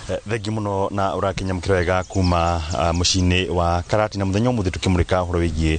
Thengi muno na ũrakinyamũkĩra wega kuma mũciĩ-inĩ wa Karati. Na mũthenya ũmũthĩ tũkĩmũrĩka ũhoro wĩgiĩ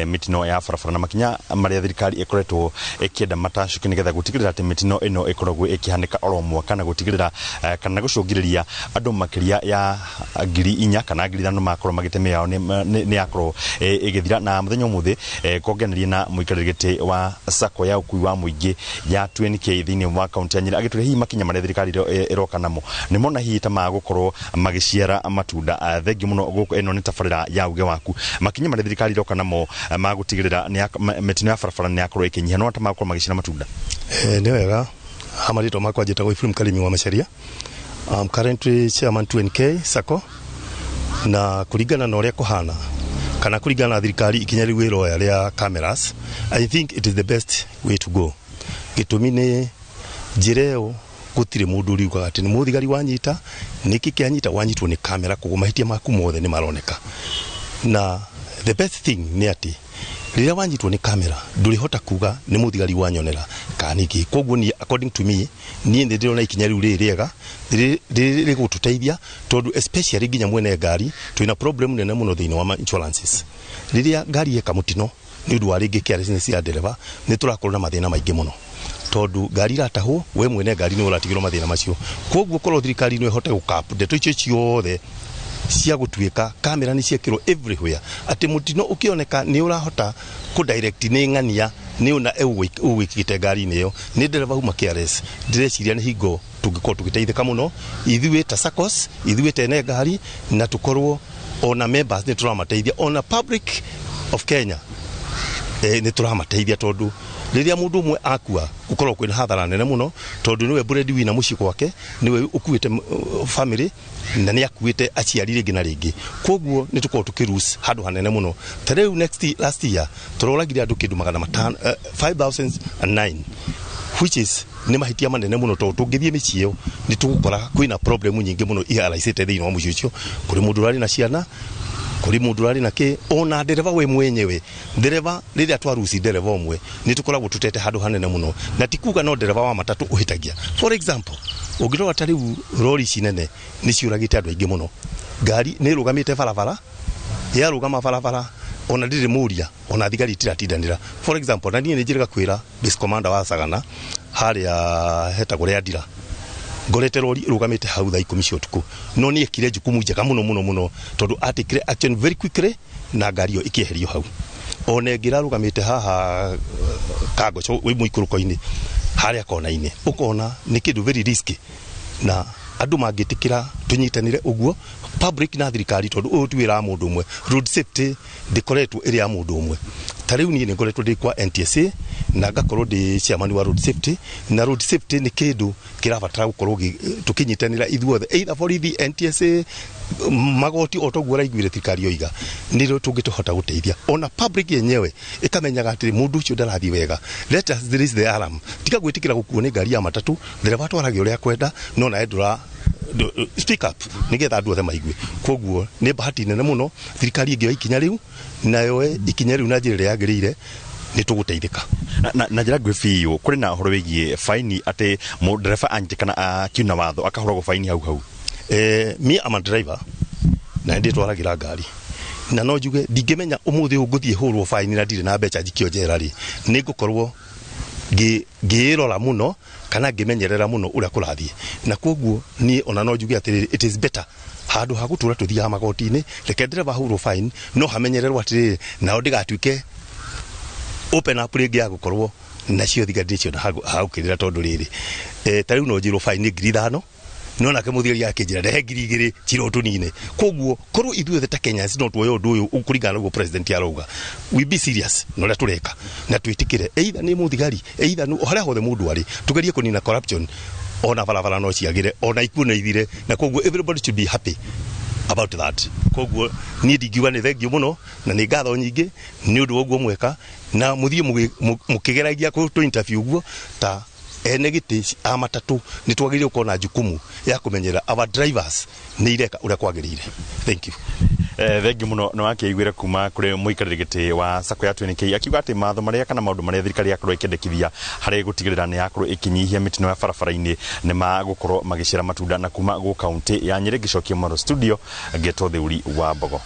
mĩtino ya barabara na makinya marĩa thirikari ĩkoretwo ĩkĩenda matacũke nĩgetha gũtigĩrĩra atĩ mĩtino ĩno ĩkoragwo ĩkĩhanĩka oro mwaka na gũtigĩrĩra kana gũcũngĩrĩria andũ makĩria ya 4,000 kana 5,000 makorwo magĩte mĩoyo yao nĩ yakorwo ĩgĩthira. Na mũthenya ũmũthĩ kongeneria na mũikarĩri gĩtĩ wa sacco ya ũkui wa mũingĩ ya 2NK thĩinĩ wa kaunti ya Nyĩrĩ, agĩtwĩra hihi makinya marĩa thirikari ĩroka namo nĩ mona hihi ta magũkorwo magĩciara matunda. Thengi mũno. Gũkũ ĩno nĩ tabarĩra ya uge waku. Makinya marĩa thirikari ĩroka namo magũtigĩrĩra mĩtino ya barabara nĩ yakorwo ĩkĩnyiha, no ta magũkorwo magĩciara matunda? Nĩ wega. Ha marĩtwa makwa njĩtagwo Ephraim Karimi wa Macharia. I'm currently chairman 2NK Sacco. Na kũringana na ũrĩa kũhana kana kũringana na thirikari ikinya rĩu ĩroya rĩa cameras, I think it is the best way to go. Gĩtũmi nĩ njĩra ĩyo gũtirĩ mũndũ ũriugaga atĩ nĩ mũthigari wanyita, nĩkĩ kĩanyita, wanyitwo nĩ kamera, koguo mahĩtia maku mothe nĩ maroneka. Na the best thing nĩ atĩ rĩrĩa wanyitwo nĩ kamera ndũrĩhota kuga nĩ mũthigari wanyonera kana nĩkĩ. Koguo niĩ, according to me, niĩ nĩ ndĩrona ikinya rĩu rĩrĩ rĩega, rĩrĩ rĩgũtũteithia, tondũ especially nginya mwene ngari twĩna problem nene mũno thĩinĩ wa insurances. Rĩrĩa ngari yeka mũtino nĩ ũndũ wa rĩngĩ carelessness ya ndereba, nĩ tũrakorwo na mathĩna maingĩ mũno, tondũ ngari iratahwo, we mwene ngari nĩ ũratigĩrwo mathĩna macio. Koguo korwo thirikari no ĩhote gũkap ndeto icio ciothe cia gũtuĩka kamera nĩ ciekĩrwo everywhere, atĩ mũtino ũkĩoneka nĩ ũrahota kũ direct nĩ ng'ania nĩ ũna ũgwĩkĩte ngari-inĩ ĩyo nĩ ndereba uma careless, ndĩreciria nĩ hingo tũngĩkorwo tũgĩteithĩka mũno ithuĩ ta SACCOS, ithuĩ tene ngari, na tũkorwo ona members nĩ tũramateithia, ona public of Kenya nĩ tũramateithia, tondũ rĩrĩa mũndũ ũmwe akua gũkorwo kwĩna hathara nene mũno, tondũ nĩwe bread winner mũciĩ gwake, nĩwe ũkuĩte family na nĩ akuĩte aciari rĩngĩ na rĩngĩ. Koguo nĩ tũkorwo tũkĩ handũ hanene mũno. Ta rĩu next last year tũroragire andũ kĩndũ 500, 5009, which is nĩ mahĩtia manene mũno, tondũ tũngĩthiĩ mĩciĩ ĩyo nĩ tũgũkora kwĩna problem nyingĩ mũno iharaicĩte thĩinĩ wa mũciĩ ũcio. Kũrĩ mũndũ ũrarĩ na ciana, kũrĩ mũndũ ũrarĩ na kĩ, ona ndereba we mwenyewe. Ndereba rĩrĩa twaruci ndereba ũmwe nĩ tũkoragwo tũtete handũ hanene mũno, na ti kuga no ndereba wa matatũ ũhĩtagia. For example, ũngĩrora ta rĩu rori ici nene nĩ ciũragĩte andũ aingĩ mũno. Ngari nĩ ĩrũgamĩte barabara, yarũgama barabara, ona ndĩrĩ mũria, ona thigari itiratindanĩra. For example, na niĩ nĩ njĩrĩga kwĩra base commander wa Sagana harĩa hetagwo rĩa ndira, ngorete rori ĩrũgamĩte hau thaa 10 cia ũtukũ, no nĩ ekire jukumu njega mũno mũno mũno, tondũ atikire action very quickly na ngari ĩyo ĩkĩeherio hau. Ona ĩngĩ ĩrarũgamĩte haha Kangoco wĩ mũikũrũko-inĩ harĩa kona-inĩ, ũkona nĩ kĩndũ very risky, na andũ mangĩtĩkĩra tũnyitanĩre ũguo, public na thirikari, tondũ ũyũ ti wĩra wa mũndũ ũmwe. Road safety ndĩkoretwo ĩrĩ ya mũndũ ũmwe. Ta rĩu niĩ nĩ ngoretwo ndĩ kwa NTSA na ngakorwo ndĩ chairman wa road safety, na road safety nĩ kĩndũ kĩrabatara gũkorwo tũkĩnyitanĩra ithuothe, either borithi, NTSA, magoti, o toguo ũraiguire thirikari yoiga nĩrĩo tũngĩtũhota gũteithia. Ona public yenyewe ĩkamenyaga atĩ mũndũ ũcio ndarathiĩ wega. Let us raise the alarm. Tiga gwĩtĩkĩra gũkuo nĩ ngari ya matatũ, ndereba atwarage ũrĩa akwenda, no nawe ndũra speak up nigetha andũ othe maigue. Koguo nĩ bahati nene mũno thirikari ĩngĩoya ikinya rĩu, nayo ikinya rĩu na njĩra ĩrĩa yagĩrĩire, nĩ tũgũteithĩka. Na njĩra nguhĩ biũ, kũrĩ na ũhoro wĩgiĩ faini, atĩ ndereba anyitĩkana akiuna watho akahũragwo faini hau hau? Me am a driver na nĩ ndĩtwaragĩra ngari, na no njuge ndingĩmenya ũmũthĩ ũyũ ngũthiĩ hũrwo faini na ndirĩ na mbeca njikio njera rĩ, nĩ ngũkorwo ngĩĩrora mũno kana ngĩmenyerera mũno ũrĩa kũrathiĩ. Na koguo niĩ ona no njuge atĩrĩrĩ, it is better handũ ha gũtũra tũthiaga magoti-inĩ, reke ndereba ahũrwo fine, no hamenyererwo atĩrĩrĩ, nao ndĩgatuĩke open up rĩngĩ ya gũkorwo nacio thigari nĩcio hagũkĩrĩra, tondũ rĩrĩ ta rĩu no njĩrwo fine nĩ 5,000, no nake mũthigari akĩnjĩra rehe 2,000 njirwo tũnine. Koguo korwo ithuothe ta Kenyans no tuoye ũndũ ũyũ kũringana na ũguo president arauga, we be serious na ũrĩa tũreka na twĩtĩkĩre, either nĩ mũthigari, either nĩ harĩa hothe mũndũ arĩ, tugerie kũnina corruption, ona barabara no ciagĩre, ona ikuũ no ithire, na koguo everybody should be happy about that. Koguo niĩ ndingiuga nĩ thengiũ mũno na nĩ ngatho nyingĩ nĩ ũndũ wa ũguo mweka na mũthiĩ mũkĩgeragia kũ interview ũguo. Ta ene gĩtĩ a matatũ nĩ twagĩrĩirwo gũkorwo na jukumu ya kũmenyerera our drivers nĩ ireka ũrĩa kwagĩrĩire. Thank you. Thengi muno nĩ wakĩiguĩra kuma kũrĩ mũikarĩri gĩtĩ wa sacco ya 2NK akiuga atĩ matho marĩa kana maũndũ marĩa thirikari yakorwo ĩkĩendekithia harĩ gũtigĩrĩra nĩ yakorwo ĩkĩnyihia mĩtino ya barabara-inĩ nĩ magũkorwo magĩciara matunda. Na kuma gũ kaunti ya Nyĩrĩ ngĩcokia mwaro studio ngetwo Thĩuri wa Mbogo.